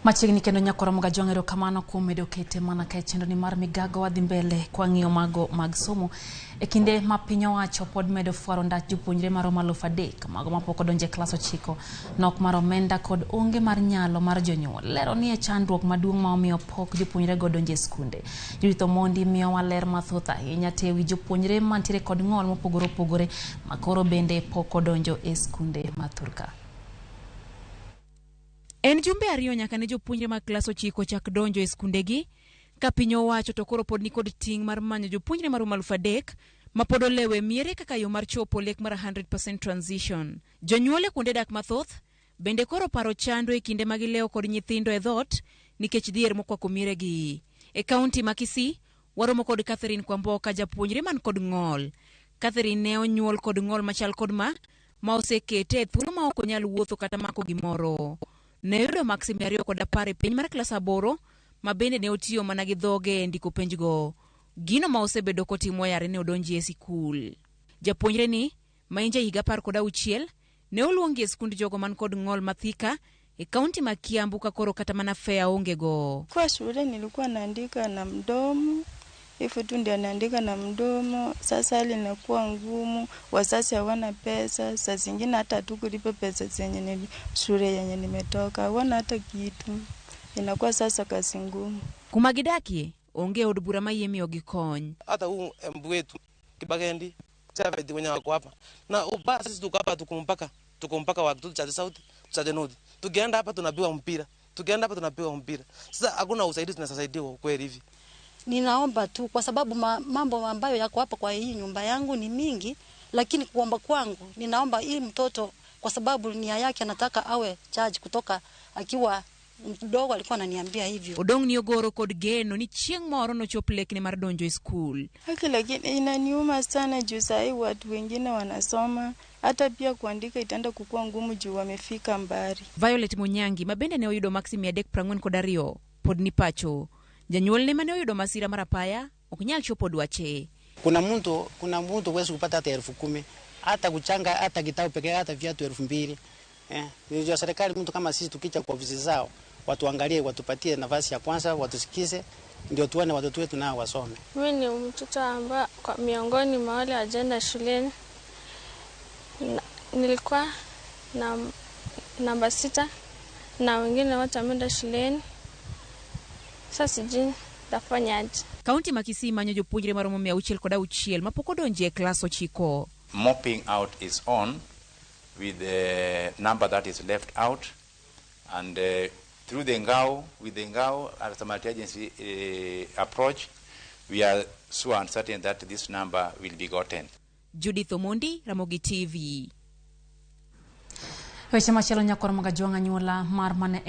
Machiegni kendo nyakwar Mogajwang', erokamano kuom medo kete mana ka e chenro ni mar migago. Wadhi mbele kwang'iyo mago mag somo e kinde ma piny owacho pod medo fwaro ndach jopuonjre maromo 3000 mago mapok odonjo e klas 9. Nok mar omenda kod onge mar nyalo mar jonyuol lero ni e chandruok maduong' ma omiyo pok jopuonjrego odonjo e skunde. Judith Omondi miyowa ler mathoth ahinya te wi jopuonjre mantiere kod ng'ol mopogore opogore ma koro bende pok odonjo e skunde ma thurka. En jumbe 2 nyaka ne jopuonjre mag klas 9 chak donjo e skundegi, ka piny owacho to koro pod nikod ting' mar manyo jopuonjre maromo 3000 ma pod olewo e miere kaka yo mar chopo lek mar 100% transition. Jonyuol e kuonde dak mathoth bende koro paro chando e kinde ma gilewo kod nyithindo e dhoot nikech dhier mokwako mieregi. E kaunti ma Kisii, waromo kod Catherine Kwamboka, japuonjre man kod ng'ol. Catherine ne onyuol kod ng'ol machal kod ma osekete e thuolo ma ok onyal wuotho kata mako gimoro. Ne oyudo maksi 210 e penj mar klas 8, ma bende ne otiyo mana gi dhoge e ndiko penjgo. Gino ma osebedo kotimo yare ne odonji e sikul. Japuonjre ni, ma en jahiga 16, ne oluongi e skund jogo man kod ng'ol ma Thika e kaunti ma Kiambu ka koro kata mana fea onge go. Kwa shule nilikuwa naandika na mdomo, hivyo tu ndio naandika na mdomo. Sasa hali inakuwa ngumu, wazazi hawana pesa, saa zingine hata hatukulipa pesa zenye ni shule yenye nimetoka, hawana hata kitu. Inakuwa sasa kazi ngumu. Kuma gidakie, onge od bura ma yie miyogi kony. Hata huu embu wetu Kibagendi Chapeti wenye wako hapa na ubaya, sisi tuko hapa, tuko mpaka wa Kitutu Chache South, Chache North. Tukienda hapa tunapewa mpira, tukienda hapa tunapewa mpira. Sasa hakuna usaidizi tunasaidiwa kweli hivi. Ninaomba tu kwa sababu mambo ambayo yako hapa kwa hii nyumba yangu ni mingi, lakini kuomba kwangu ninaomba hii mtoto, kwa sababu nia yake anataka awe judge kutoka akiwa mdogo, alikuwa ananiambia hivyo. Odong' ni ogoro kod geno ni chieng' moro nochop lekne mar donjo e skul. Haki, lakini inaniuma sana juu sahii watu wengine wanasoma, hata pia kuandika itaenda kukua ngumu juu wamefika mbali. Violet Munyangi ma bende ne oyudo maksi 342 pod ni pacho. Janyuolne mane oyudo masira mar apaya ok nyal chopo dwache. Kuna mtu huwezi kupata hata 10,000, hata kuchanga hata kitabu pekee, hata viatu 2,000. Ndio serikali, mtu kama sisi tukija kwa ofisi zao watuangalie, watupatie nafasi ya kwanza, watusikize, ndio tuone watoto wetu nao wasome. Mimi ni mtoto ambaye kwa miongoni mwa wale wajaenda shuleni. Nilikuwa na namba 6 na wengine wote wameenda shuleni. Sasa sijui nitafanyaje. Kaunti ma Kisii manyo jopuonjre maromo 606 mapok odonjo e klas 9. Mopping out is on with the number that is left out and through the NGAO, with the NGAO as a multi-agency approach, we are so uncertain that this number will be gotten. Judith Omondi, Ramogi TV. Weche machielo nyakwar Magajwang' anyuola mar mane en